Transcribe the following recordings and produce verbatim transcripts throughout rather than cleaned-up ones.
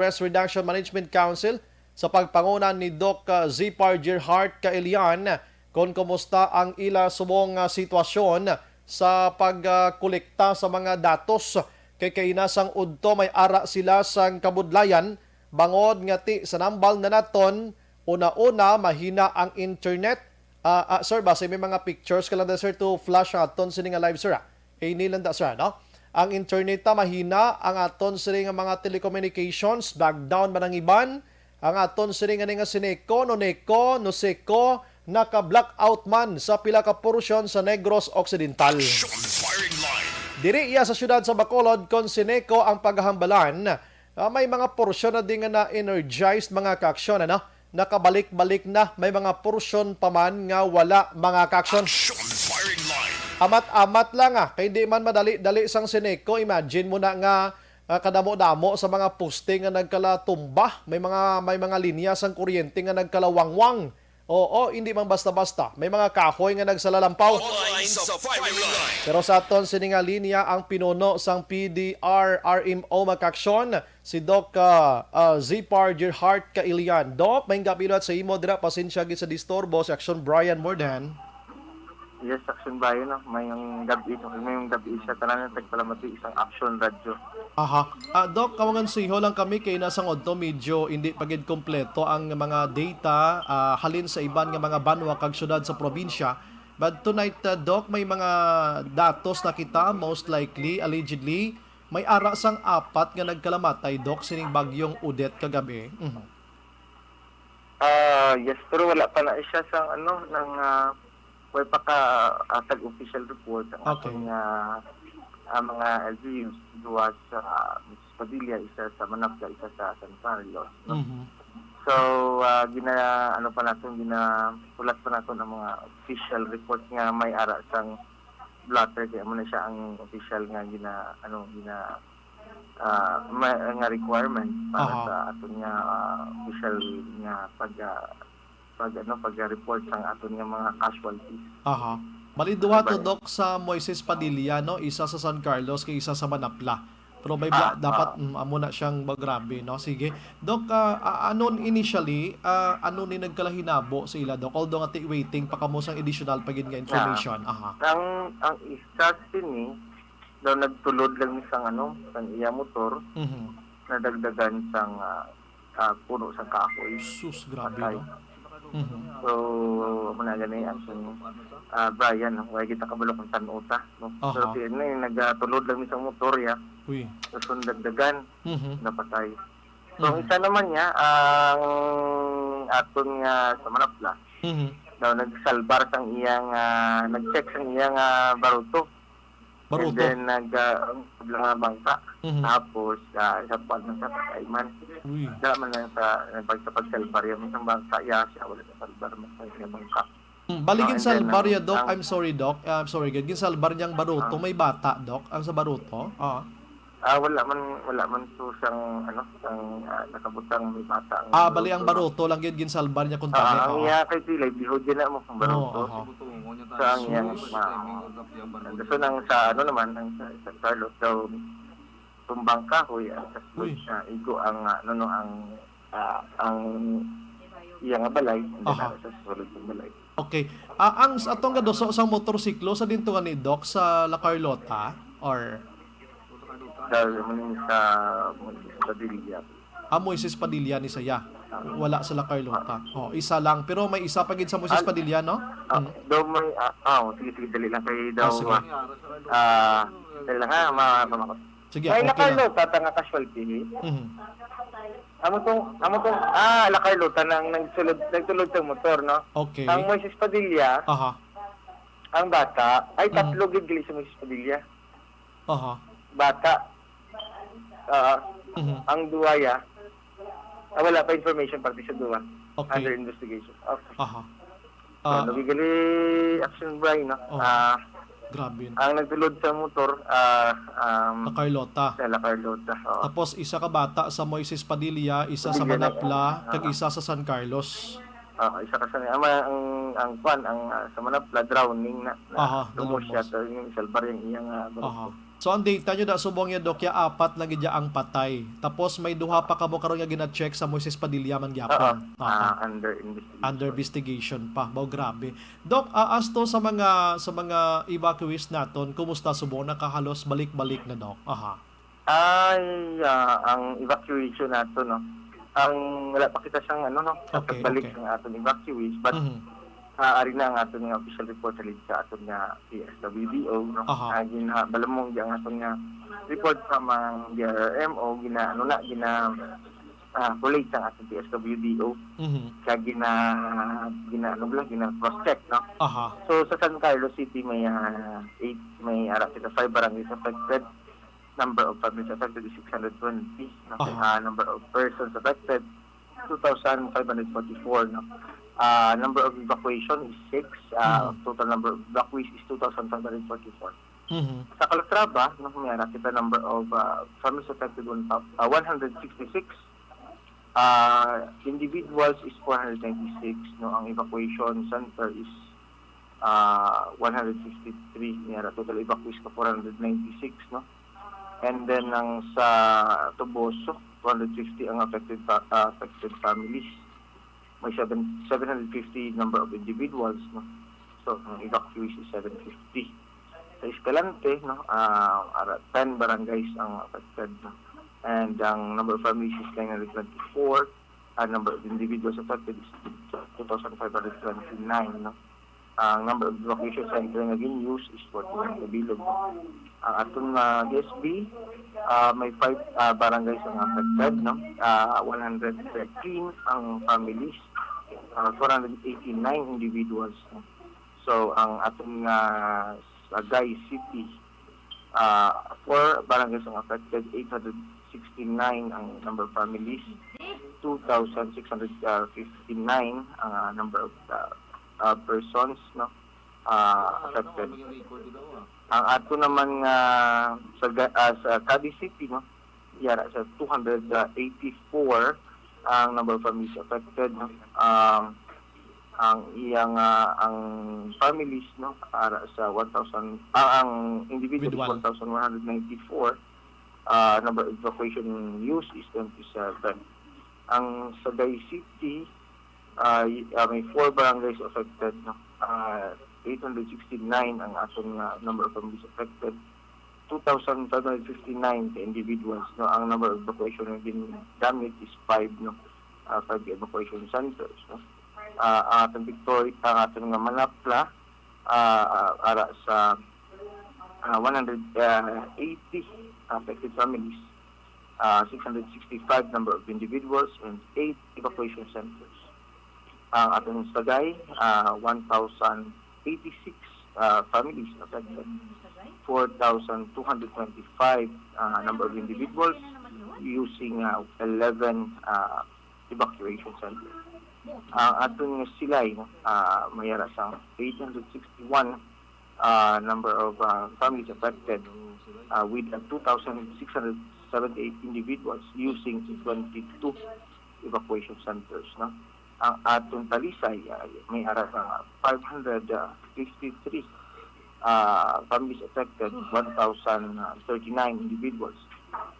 Press Reduction Management Council sa pagpanguna ni Doc, ah, Zipar Gerhart Kailian kon kumusta ang ila subong nga sitwasyon sa pagkolekta sa mga datos, kay kaina sang udto may ara sila sang kabudlayan bangod nga ti sa nambal na naton, una-una mahina ang internet. Ah, ah, sir, basi may mga pictures ka lang da, sir, to flash aton sini nga live, sir, ah. Ini lang da, sir, no? Ang internet ta mahina, ang aton sini nga mga telecommunications, lockdown man ang iban, ang aton sini nga ni nga Sineco, Noneco, Noseco, naka-blackout man sa pila ka porsyon sa Negros Occidental. Action firing line. Diri iya sa siyudad sa Bacolod, kon Sineco ang paghambalan, ah, may mga porsyon na di nga na-energized, mga kaaksyon, ano? Nakabalik-balik na, may mga porsyon pa man nga wala, mga kaaksyon. Action firing line. Amat-amat lang, ah, kay di man madali-dali sang Sineco. Imagine mo na nga, ah, kadamo-damo sa mga poste nga nagkalatumba, may mga, may mga linya sang kuryente nga nagkalawangwang. Oo, hindi man basta-basta. May mga kahoy nga nagsalalampaw. Online sa firing line. Pero sa aton sini nga linya ang pinuno sang P D R R M O, mga kaaksyon, si Doc, ah, ah, Zipar Gerhart Kailian. Doc, maayong gab-i liwat sa imo dira. Pasensya gid sa disturbo, si Action Brian Mordan. Yes, Action Brian, no? Maayong gab-i, no? Maayong gab-i sa tanan nga tagpalamati sang Action Radio. Aha. Ah, Doc, kawangan siho lang kami kay ina sang udto medyo hindi pa gid kompleto ang mga data, ah, halin sa iban nga mga banwa kag syudad sa probinsya. But tonight, ah, Doc, may mga datos na kita, most likely, allegedly, may ara sang apat nga nagkalamatay, Doc, sining bagyong Odette kagabi. Mhm. Ah, yes, pero wala pa na siya sang ano, nang, ah, way pa ka, ah, tag-official report ang Okay. aton nga, ah, mga L G Us, duha sa Misis Padilla, isa sa Manapla, isa sa San Carlos, no? Mhm. So, ah, gina-, ano pa naton, gina-, hulat pa naton ang mga official report nga may ara sang blotter, kaya mo na siya ang official nga gina-, ano, gina-, ah, ma-, nga requirement para Aha. sa aton nga, ah, official nga pag, ah, pag, ano, pag-report sang aton nga mga casualties. Aha. Bali, duha to, Diba? Doc, sa Moises Padilla, no? Isa sa San Carlos, kay isa sa Manapla. Pero may bla-, Ah, dapat, ah. mm, amo na siyang magrabe, no? Sige. Doc, ah, ah, anon initially, ah, ano ni nagkalahinabo sa ila, Doc? Although nga ti-, waiting pa kamo sang additional pa gid nga Ah. information. Aha. Ang, ang isa sini, daw nagtulod lang ni sang, ano, sang iya motor, Mhm. nadagdagan sang, ah, ah, puno sang kahoy. Sus, grabe, Patay. no? Mhm. So, amo na gani ang sun-, ah, Brian, no? Wala kita kabalo kung san-o ta, no? Aha. Pero si, ano, eh, nagatulod lang ni sang motor, ya. Uy. So, sun dagdagan, Mhm. napatay. So, ang Mhm. isa naman niya, ang aton nga sa Manapla, Mhm. daw nagsalbar sang iyang, ah, nag-check sang iyang, ah, baruto. Baruto. And then, nag, ah, ang mga bangka. Mhm. Tapos, ah, sa pag-, sa patay man. Uy. Wala man lang sa, sa pag-, sa pagsalbar yung isang bangka, ya, siya, wala sa salbar man sa isang bangka. Hmm, bali, Oh, and then, ginsalbar ang, ya, Doc. ang I'm sorry, Doc. Ah, I'm sorry, gid. Ginsalbar niyang baruto. Ah. May bata, Doc, ang sa baruto. Ah. Ah, wala man, wala man to sang, ano, sang, ah, nakabutang may bata ang Ah, bali, ang baruto, no? Baruto lang gid ginsalbar niya kung Ah, tani, ang oo. Iya kay Tilay, bihod din na mo, ang baruto. Oo, aha. Sa ang iyang Sus. Gusto nang sa, ano naman, ang sa, sa Carlos daw, tumbang kahoy, ang sa Uy. Sa igo ang, ah, ano, no, ang, ah, ang iya nga balay, and then Aha. Ang sa sulod ng balay. Okay. Ah, ang s-, atong gaduso sa motorsiklo sa dinto nga ni Doc sa La Carlota, or? Dahil mo sa, sa Padilla. Ah, Moises Padilla ni saya. Wala sa La Carlota. Oh, isa lang. Pero may isa pa gid sa Moises Al-, Padilla, no? Ah, Hmm. Daw may, ah, ah, oh, sige, sige, dali lang kay daw, Ah, sige. Ah, dali lang ha, ma-, ma-, ma-, Sige, may okay lang. La Carlota ta nga casualty. Mhm. Amo tong, amo tong, ah, La Carlota nang nagsulod, nagtulod sa motor, no? Okay. Ang Moises Padilla, Aha. Ang bata, ay, Mhm. Tatlo gid gali si Moises Padilla. Aha. Bata. Ah, Mhm. Ang duha, ya. Ah, wala pa information parte sa duha. Okay. Under investigation. Okay. Aha. So, Ah. Nagigali action, Brian, no? Oh. Ah, Grabe. Ang nagtulod sa motor, ah, um, La Carlota. Sa La Carlota, oo. Tapos, isa ka bata sa Moises Padilla, isa sa Padilla na, Manapla, ah, kag isa sa San Carlos. Ah, isa ka sa, ang, ang, ang kwan, ang, ah, sa Manapla, drowning na, na Aha, lumo siya, nalumos. Sa yung salbar yung iyang, ah, Aha. Barko. So, ang data nyo da subong niya, Doc, ya apat lang gid ya ang patay. Tapos may duha pa kamo karon nga gina-check sa Moises Padilla man gyapon. Oo. Ah, under investigation. Under investigation pa. Baw, grabe. Doc, ah, as to sa mga sa mga evacuees naton, kumusta subong, nakahalos balik-balik na, Doc? Aha. Ay, ah, ang evacuation nato, no. Ang wala pa kita sang ano, no, Okay, balik okay. Ang aton evacuees, but Mhm. ah, ari na ang aton nga official report halin sa aton nga P S W D O, no. Aha. Ah, gina balamong di ang aton nga report sa mga D R R M O, gina ano na gina ah, collate sa aton P S W D O. Mhm. Kaya gina gina ano bala, gina cross check, no. Aha. So sa San Carlos City may ah, eight, may ara kita five barangays affected. Number of families affected is six hundred twenty. No? Aha. Ah, number of persons affected two thousand five hundred forty-four. No? Ah, number of evacuation is six. Ah, Mhm. Total number of evacuees is two thousand five hundred forty-four. Mhm. Sa Calatrava, no, may ara kita number of ah, families affected one thou- ah, one hundred sixty-six. Ah, individuals is four hundred ninety-six. No, ang evacuation center is ah, one hundred sixty-three, may ara total evacuees ka four hundred ninety-six, no. And then ang sa Toboso, two hundred fifty ang affected fa- ah, affected families. May seven, seven hundred fifty number of individuals, no. So ang evacuees is seven fifty. Sa Escalante, no, ah, ara ten barangays ang affected, no. And ang number of families is nine hundred twenty-four. Ang number of individuals affected is two thousand five hundred twenty-nine, no. Ang number of evacuation center nga gin-use is forty-one sa bilog. Ang aton nga D S B, ah, may five ah, barangays ang affected, no. Ah, one hundred thirteen ang families, ah, four hundred eighty-nine individuals, no. So ang aton nga Sagay City, ah, four barangays ang affected, eight hundred sixty-nine ang number of families, two thousand six hundred fifty-nine ang ah, number of ah, ah, persons, no, ah, affected. Ang ato naman nga sa Ga- ah, sa Cadiz City, no, yara sa two hundred eighty-four ang number of families affected, no. Ang ang iyang ah, ang families, no, ara sa one thousand, ah, ang individual Individual. One thousand one hundred ninety-four. Ah, number of evacuation use is twenty-seven. Ang Sagay City, ah, y- ah, may four barangays affected, no. Ah, eight hundred sixty-nine ang aton nga number of families affected. Two thousand five hundred fifty-nine ka individuals, no. Ang number of evacuation nga gingamit is five, no. Ah, five evacuation centers, no. Ah, ang aton Victoria, ang aton nga Manapla, ah, ah, ara sa ah, one hundred eighty affected families, ah, six hundred sixty-five number of individuals, and eight evacuation centers. Ang aton Sagay, ah, one thousand eighty-six ah, families affected, four thousand two hundred twenty-five ah, number of individuals, using ah, eleven ah, evacuation centers. Ang aton nga Silay, no, ah, may ara sang eight hundred sixty-one ah, number of ah, families affected, ah, with ah, two thousand six hundred seventy-eight individuals, using twenty-two evacuation centers, no. Ang aton Talisay, ah, may ara sang five hundred fifty-three ah, families affected, one thousand thirty-nine individuals,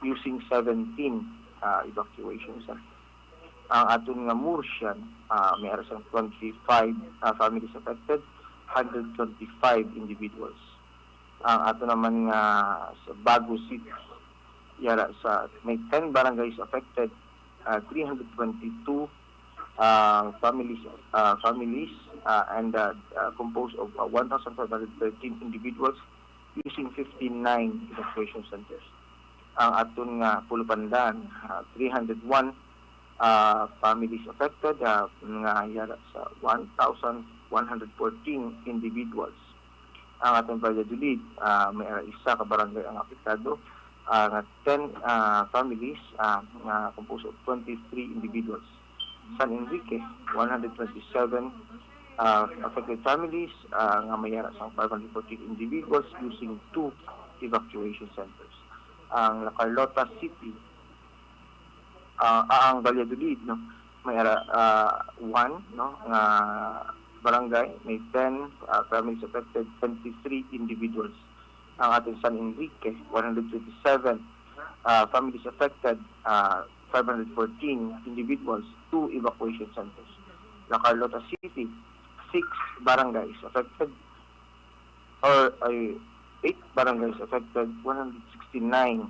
using seventeen ah, evacuation centers. Ang aton nga Murcian, ah, may ara sang twenty-five ah, families affected, hundred twenty-five individuals. Ang ato naman nga sa Bago City, yara sa may ten barangays affected, ah, three hundred twenty-two ah, families, ah, families ah, and ah, ah, composed of ah, one thousand five hundred thirteen individuals, using fifty-nine evacuation centers. Ang aton nga Pulupandan, ah, three hundred one ah, families affected, ah, nga yara sa one thousand one hundred fourteen individuals. Ang aton Valladolid, ah, may ara isa ka barangay ang apektado, ah, nga ten ah, families ah, nga composed of twenty-three individuals. San Enrique, one hundred twenty-seven ah, affected families ah, nga may ara sang five hundred fourteen individuals, using two evacuation centers. Ang La Carlota City, ah, ah, ang Valladolid, no, may ara ah, one, no, nga barangay, may ten ah, families affected, twenty-three individuals. Ang aton San Enrique, one hundred twenty-seven, ah, families affected, ah, five hundred fourteen individuals, two evacuation centers. La Carlota City, six barangays affected, or, ay, eight barangays affected, one hundred sixty-nine,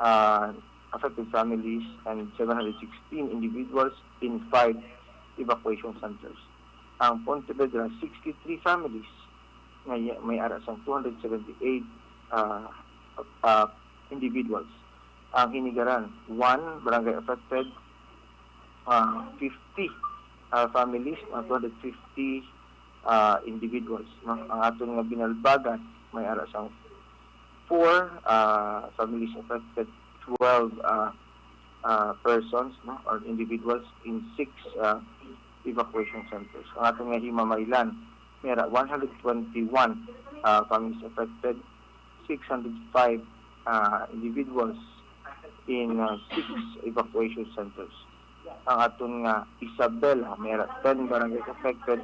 ah, affected families, and seven hundred sixteen individuals in five evacuation centers. Ang Pontevedra, sixty-three families, nga ya-, may ara sang two hundred seventy-eight, ah, ah, individuals. Ang Hinigaran, one barangay affected, ah, fifty, ah, families, ah, two hundred fifty, ah, individuals, no? Ang aton nga Binalbagan, may ara sang four, ah, families affected, twelve, ah, ah, persons, no, or individuals in six, ah, evacuation centers. Ang aton nga Himamaylan, may ara one hundred twenty-one, ah, families affected, six hundred five, ah, individuals in, ah, six evacuation centers. Ang aton nga Isabela, may ara ten barangays affected,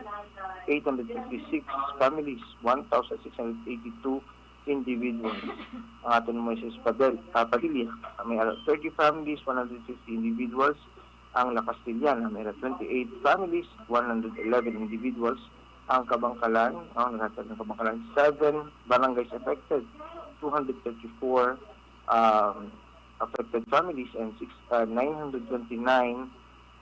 eight hundred fifty-six families, one thousand six hundred eighty-two individuals. Ang aton Moises Padel-, ah, Padilla, may ara thirty families, one hundred fifty individuals. Ang La Castellana, may ara twenty-eight families, one hundred eleven individuals. Ang Kabankalan, ang naghatag ng Kabankalan, seven barangays affected, two hundred thirty-four, um, affected families, and six, uh, nine hundred twenty-nine,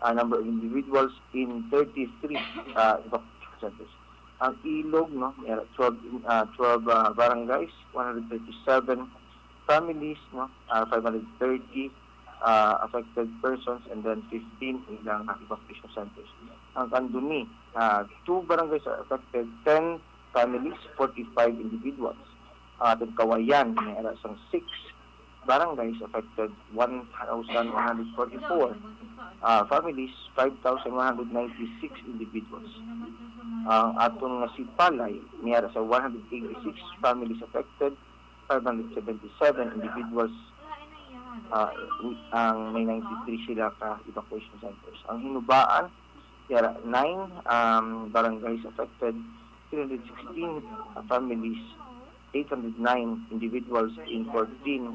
uh, number of individuals in thirty-three, uh, evacuation centers. Ang Ilog, no, may ara twelve, uh, twelve, uh, barangays, one hundred thirty-seven families, no, uh, five hundred thirty, uh, affected persons, and then fifteen ilang evacuation centers. Ang Candoni, uh, two barangays are affected, ten families, forty-five individuals. Ang aton Cauayan, may ara sang six barangays affected, one thousand one hundred forty-four, ah, families, five thousand one hundred ninety-six individuals. Ang aton nga Sipalay, may ara sa one hundred eighty-six families affected, five hundred seventy-seven individuals, ah, ang may ninety-three sila ka evacuation centers. Ang Hinubaan, may ara nine, um, barangays affected, three hundred sixteen families, eight hundred nine individuals in fourteen,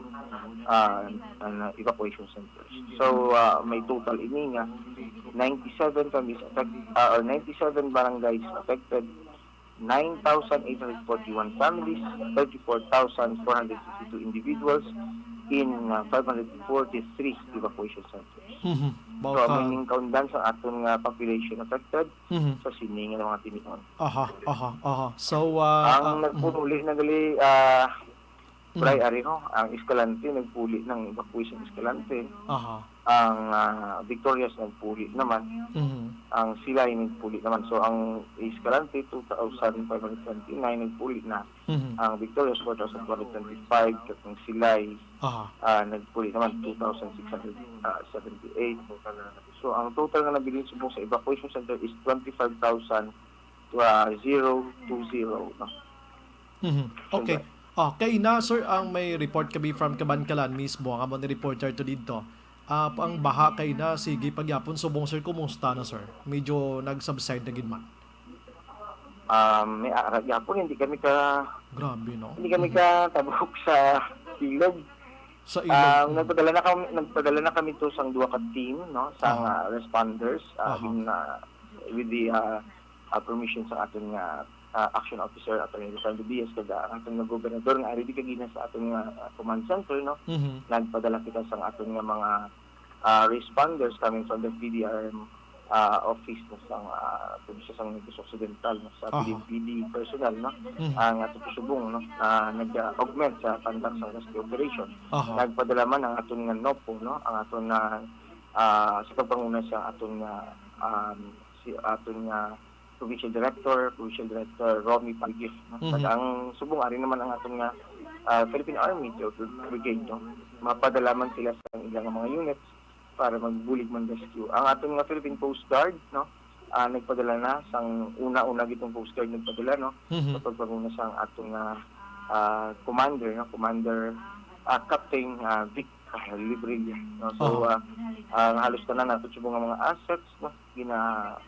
uh, uh, evacuation centers. So, uh, may total ini nga ninety-seven families affect-, uh, or ninety-seven barangays affected, nine thousand eight hundred forty-one families, thirty-four thousand four hundred fifty-two individuals in, uh, five hundred forty-three evacuation centers. Mhm. So, Baka may ningkaundan sa aton nga population affected Mhm. sa sini nga mga tinion. Aha, aha, aha. So, ah, Ang ah, mhm. nagpuli na gali, ah, Bray, Mhm. ari, no? Ang Escalante nagpuli ng evacuation Escalante. Aha. Ang, ah, Victorias nagpuli naman. Mhm. Ang Silay nagpuli naman. So, ang Escalante, two thousand five hundred twenty-nine nagpuli na. Mhm. Ang Victorias, four thousand two hundred twenty-five. Kag ang Silay, Aha. ah, nagpuli naman, two thousand six hundred seventy-eight. So, ang total nga nabilin subong sa evacuation center is twenty-five thousand, ah, zero two zero, no? Mhm. Okay. Sundot. Ah, kay na, sir, ang may report kami from Kabankalan mismo, ang amon reporter to didto. Ah, ang baha kay na, sige, pagyapon, subong, sir, kumusta na, sir? Medyo nag-subside na gid man? Um, may ara gyapon, hindi kami ka-, Grabe, no? hindi kami Mhm. katabok sa ilog. Sa ilog, Um, mhm. nagpadala na kami, nagpadala na kami to sang duha ka team, no, sa Aha. nga responders, ah, Aha. in, ah, with the, ah, ah, permission sa aton nga, ah, action officer, Attorney Rosando Diaz, kag, ah, ang aton nga gobernador nga ari di kagina sa aton nga, ah, command center, no? Mhm. Nagpadala kita sang aton nga mga, ah, responders coming from the P D R M, ah, office, no, sa, ah, probinsya sa Negros Occidental, no, sa Aha. P D P D personnel, no? Mhm. Ang aton subong, no, ah, nag-augment sa conduct sa rescue operation. Aha. Nagpadala man ang aton nga NOPO, no, ang aton nga, ah, sa pagpanguna sa aton nga, um, si aton nga provincial director, provincial director Romy Pagif, no? Mhm. Kag ang subong ari naman ang aton nga, ah, Philippine Army, Philippine Brigade, no? Mapadala man sila sa ilang mga units para magbulig man rescue. Ang aton nga Philippine Coast Guard, no? Ah, nagpadala na sang una-una gitong Coast Guard nagpadala, no? Mhm. Sa pagpanguna sang aton nga, ah, commander, no? Commander, ah, Captain, ah, Vic, ah, Librilla, no? So, Aha. ah, ang halos tanan nato subong nga mga assets, no? Gina,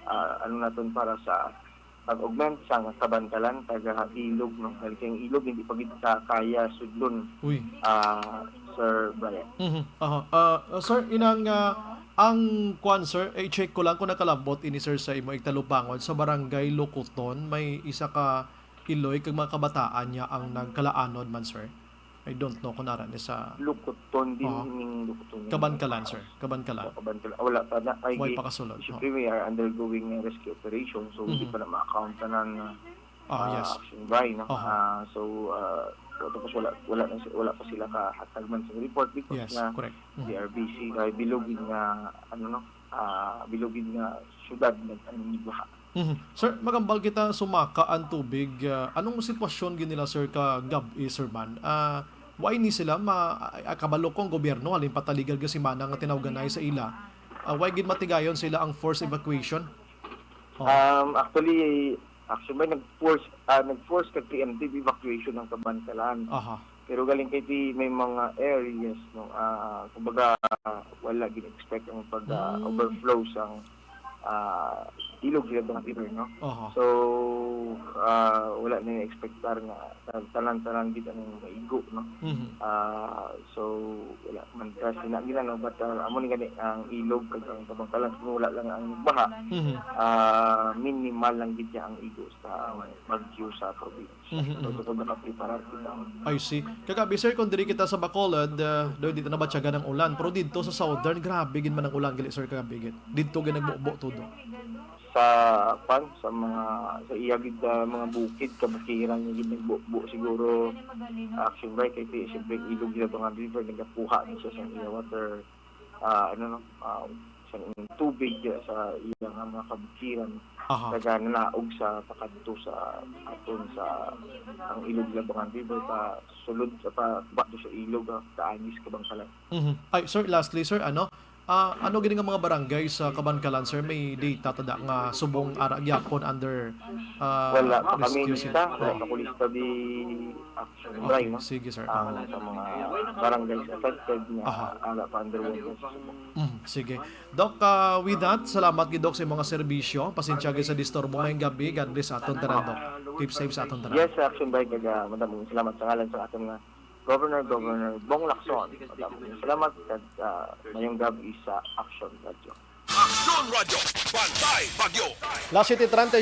ah, ano naton para sa pag-augment sa kabantalan taga Ilog, no? Dahil kay Ilog hindi pa gid ka kaya sudlon, Uy. ah, Sir Brian. Mhm. Aha. Ah, ah, sir, inang, ah, ang kwan, sir, eh, check ko lang kung nakalabot ini, sir, sa imo igtalubangon sa Barangay Locoton, may isa ka iloy kag mga kabataan niya ang nagkalaanod man, sir. I don't know kung ara ni sa Locoton din, Oo. ning Locoton. Kabankalan, sir. Kabankalan. O, Kabankalan. Ah, wala pa na. Ay, Way di, pakasulod. Siyempre, Oo. we are undergoing a rescue operation, so hindi Mhm. pa na ma-account tanan na, Ah, ah, yes. action by, no? Aha. Ah, so, ah, tapos wala, wala na si-, wala pa sila kahatag man sa report because Yes, nga correct. Mhm. D R B C, kay bilog nga, ano, no? Ah, bilog nga syudad nag-, ano, nagbaha. Mhm. Sir, magambal kita sumaka ang tubig. Ah, anong sitwasyon gid nila, sir, ka gab-i, sir, man? Ah, why ni sila ma-, ah, kabalo ko ang gobyerno, halin pa ta legal nga semana nga tinawganay sa ila. Ah, why gid matigayon sila ang forced evacuation? Oh. Um, actually, actually, may nag-force, ah, nag-force kag preemptive evacuation ang Kabankalan. Aha. Pero galing kay di may mga areas, no, ah, kumbaga, wala gin-expect ang pag, ah, Mm. overflow sang, ah, Ilog River, no? Aha. So, ah, wala na expectar nga tanan-tanan gid ang maigo, no? Mhm. Ah, so, wala man ka sina gina, no? But, ah, amo ni gani ang Ilog kag ang Kabankalan, kung wala lang ang baha, Mhm. ah, minimal lang gid siya ang igo sa bagyo sa probinsya. Mhm, So, mhm. Tukod nakapreparar kita. I see. Kagabi, sir, kung diri kita sa Bacolod, ah, do dito nabatyagan ang ulan. Pero dito sa Southern, grabe gid man ang ulan, gali, sir, kagabi gid. Dito gid nagbubo todo. Sa, pan, sa mga, sa iya gid, ah, mga bukid, kabukiran, yung gid nagbubo siguro, action by, kay, siyempre, Ilog River, nagakuha na siya sa iya water, ah, ano, no, ah, sa tubig, ah, sa iya nga mga kabukiran. Aha. Taga nanaog sa pakadto sa aton sa ang Ilog Labangan River, pa sulod sa pa, pa sa Ilog, ah, kaagis Kabankalan. Mhm. Ay, sir, lastly, sir, ano, ah, ano gini nga mga barangay sa Kabankalan, sir? May data ta da nga subong ara gyapon under, ah, Wala pa kami rescue lista, center? Wala Oh. pa ko lista di action Okay, by, no? Sige, sir. Ah, Oo. sa mga barangay affected nga Aha. ara pa under water. Mm, sige. Doc, ah, with that, salamat gid, Doc, sa mga serbisyo. Pasensya gid sa disturbo ngayong gabi. God bless sa aton tanan, Doc. Keep safe sa aton tanan. Yes, sir, action by kag, ah, madamong salamat sa ngalan sa aton nga Governor, Governor Bong Lacson. Madamong salamat kag, ah, mayong gabi sa Action Radio. Action Radio, Bantay Bagyo. Las siete treinta y